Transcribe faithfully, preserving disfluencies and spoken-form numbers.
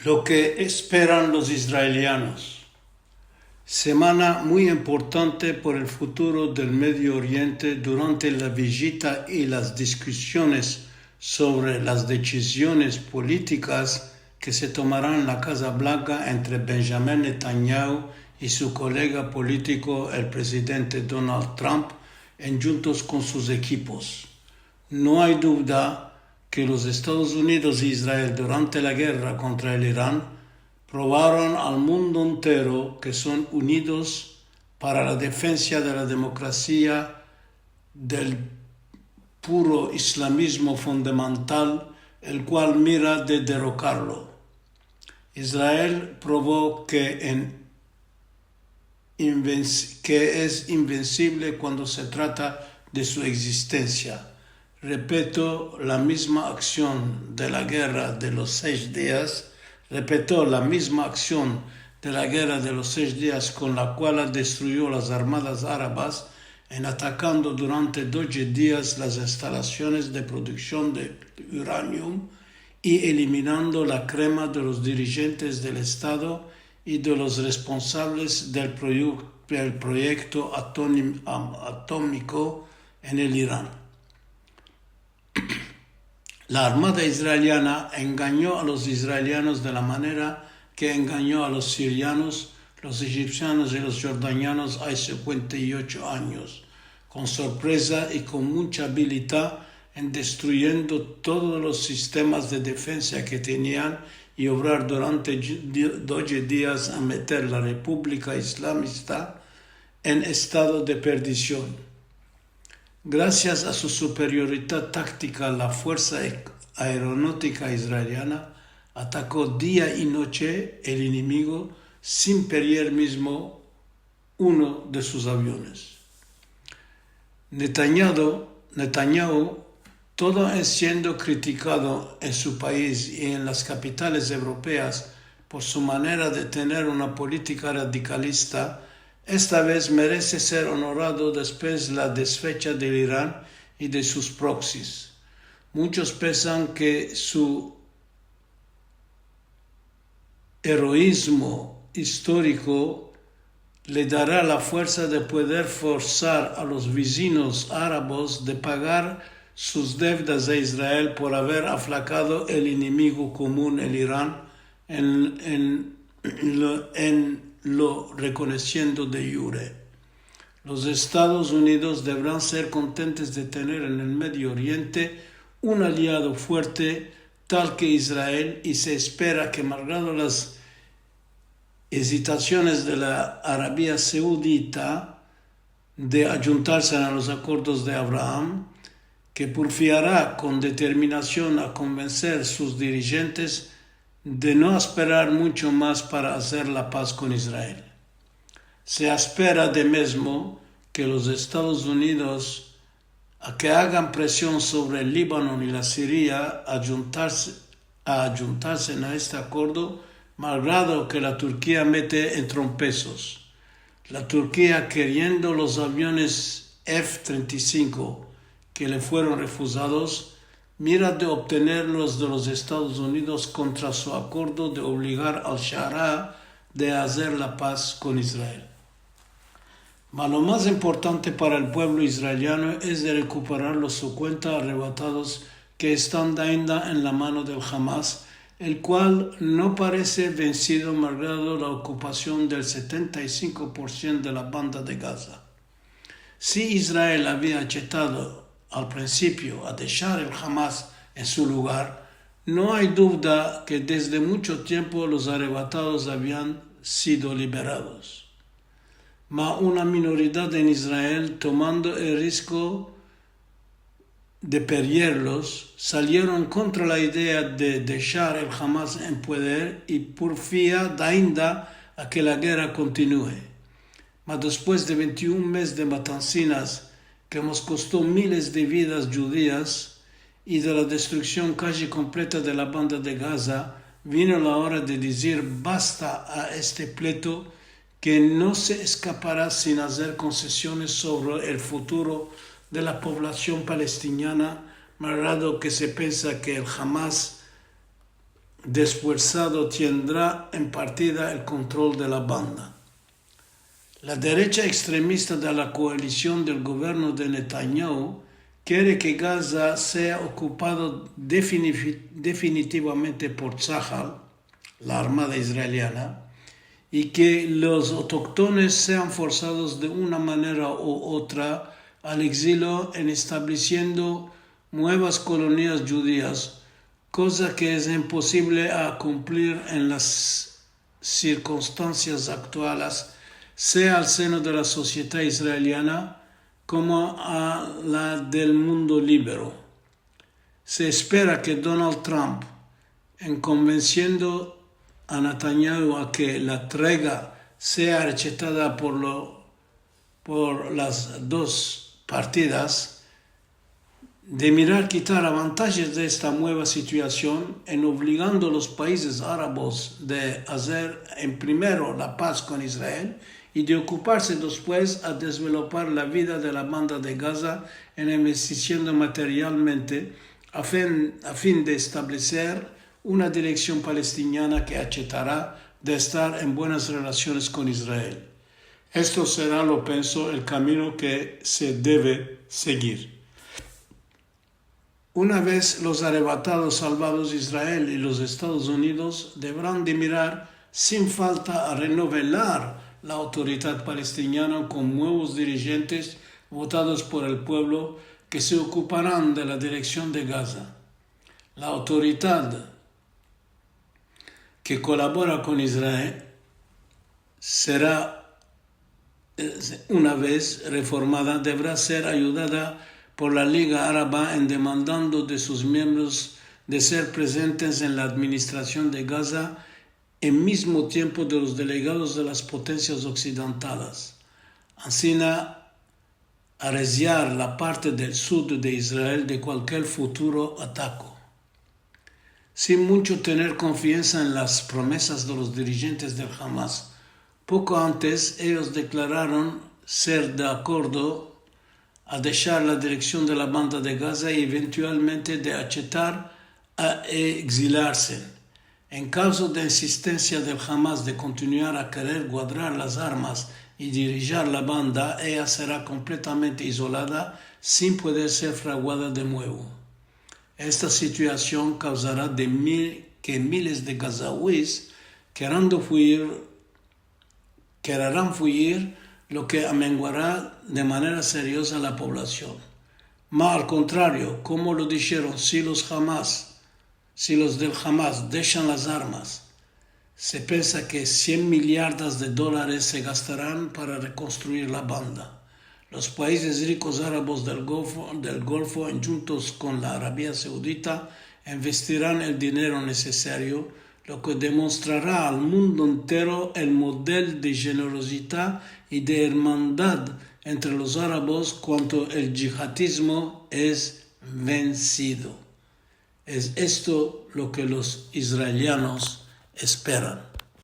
Lo ke esperan los israelianos. Semana muy importante por el futuro del Medio Oriente durante la vijita i las diskusiones sovre las desiziones politikas ke se tomaran en la Kaza Blanka entre Benjamin Netanyahu i su kolega politiko, el prezidente Donald Trump, endjuntos kon sus ekipos. No ay duvda ke los Estados Unidos i Israel, durante la gerra kontra el Iran, provaron al mundo entero ke son unidos para la defensa de la demokrasia del puro islamizmo fundamental, el kual mira de derrokarlo. Israel provo ke en invenci-, ke es invensible kuando se trata de su egzistensia. Repeto, la mizma aksion de la gerra de los sesh dias, repito, la mizma aksion de la gerra de los sesh dias kon la kual destruyo las armadas arabas en atakando durante doze dias las instalasiones de produksion de uranium i eliminando la krema de los dirijentes del Estado i de los responsables del proyu-, del proyekto atonim-, am-, atomiko en el Iran. La armada israeliana enganyo a los israelianos de la manera ke enganyo a los sirianos, los ejipsianos i los jordanianos ay sinkuenta i ocho anyos, kon sorpreza i kon muncha abilidad en destruyendo todos los sistemas de defensa ke tenian i obrar durante di-, doze dias a meter la Republika Islamista en estado de perdision. Grasias a su superioridad taktika, la fuersa ek-, aeronautika israeliana atako dia i noche el enemigo sin perder mizmo uno de sus aviones. Netanyahu, Netanyahu, todo en siendo kritikado en su pais i en las kapitales evropeas por su manera de tener una politika radikalista, esta vez merese ser onorado despues la desfecha del Iran i de sus proxies. Munchos pensan ke su eroizmo istoriko le dara la fuersa de pueder forsar a los vizinos arabos de pagar sus devdas a Israel por aver aflakado el enemigo komun, el Iran, en, en lo, en lo rekonosiendo de jure. Los Estados Unidos deveran ser kontentes de tener en el Medio Oriente un aliado fuerte tal ke Israel, i se espera ke, malgrado las ezitasiones de la Arabia Saudita de adjuntarse a los akordos de Abraham, ke purfiara kon determinasion a konvenser sus dirijentes de no asperar muncho mas para azer la pas kon Israel. Se aspera de mizmo ke los Estados Unidos a ke agan presion sovre el Libano i la Siria a adjuntarse, a adjuntarse a este akordo, malgrado ke la Turkia mete en trompesos. La Turkia, keriendo los aviones F trenta i sinko ke le fueron refuzados, mira de obtenerlos de los Estados Unidos kontra su akordo de obligar al Shara de azer la pas kon Israel. Ma lo mas importante para el puevlo israeliano es de rekuperar los sinkuenta arrebatados ke estan ainda en la mano del Hamas, el kual no parese vensido malgrado la okupasion del setenta i sinko por siento de la banda de Gaza. Si Israel avia achetado al prinsipio a deshar el Hamas en su lugar, no ay duvda ke desde muncho tiempo los arrebatados avian sido liberados. Ma una minoridad en Israel, tomando el risko de perderlos, salieron kontra la idea de deshar el Hamas en pueder i purfiar ainda a ke la gerra kontinue. Ma despues de vente i un mes de matansinas ke mos kosto miles de vidas djudias i de la destruksion kaji kompleta de la banda de Gaza, vino la ora de dizir basta a este pleto ke no se eskapara sin azer konsesiones sovre el futuro de la poblasion palestiniana, malgrado ke se pensa ke el Hamas desfuersado tendra en partida el kontrol de la banda. La derecha ekstremista de la koalision del governo de Netanyahu kere ke Gaza sea okupado definifi-, definitivamente por Tsahal, la armada israeliana, i ke los autoktones sean forsados de una manera u otra al egzilio en establesiendo muevas kolonias djudias, koza ke es imposivle a kumplir en las sirkunstansias aktualas, sea al seno de la sosiedad israeliana komo a la del mundo libero. Se espera ke Donald Trump, en konvensiendo a Netanyahu a ke la trega sea rechetada por lo, por las dos partidas, de mirar kitar avantajes de esta mueva situasion en ovligando a los paizes arabos de azer en primero la paz kon Israel i de okuparse despues a desvelopar la vida de la banda de Gaza en envestisiendo materialmente a fin, a fin de estableser una direksion palestiniana ke achetara de estar en buenas relasiones kon Israel. Esto sera, lo penso, el kamino ke se deve segir. Una vez los arrebatados salvados, Israel i los Estados Unidos deveran de mirar sin falta a renovelar la autoridad palestiniana kon muevos dirijentes votados por el puevlo ke se okuparan de la direksion de Gaza. La autoridad ke kolabora kon Israel sera, eh, una vez reformada, devera ser ayudada por la Liga Araba en demandando de sus miembros de ser prezentes en la administrasion de Gaza en mizmo tiempo de los delegados de las potensias oksidentalas. Ansina, arreziar la parte del sud de Israel de kualkier futuro atako. Sin muncho tener konfiansa en las promesas de los dirijentes del Hamas, poko antes eyos deklararon ser de akordo a deshar la direksion de la banda de Gaza i eventualmente de achetar a egzilarse. En kavzo de insistensia del Hamas de kontinuar a kerer guadrar las armas i dirijir la banda, eya sera kompletamente izolada, sin pueder ser fraguada de muevo. Esta situasion kavzara de mi-, ke miles de gazauis kerando fuyir kererán fuyir, lo ke amenguara de manera serioza la poblasion. Ma al kontrario, komo lo disheron, si los Hamas, si los del Hamas deshan las armas, se pensa ke sien milyardas de dolares se gastaran para rekonstruir la banda. Los paizes rikos arabos del Golfo, del Golfo, endjuntos kon la Arabia Saudita, investiran el dinero nesesario, lo ke demostrara al mundo entero el model de jenerozidad i de ermandad entre los arabos kuando el djihadizmo es vensido. Es esto lo ke los israelianos esperan.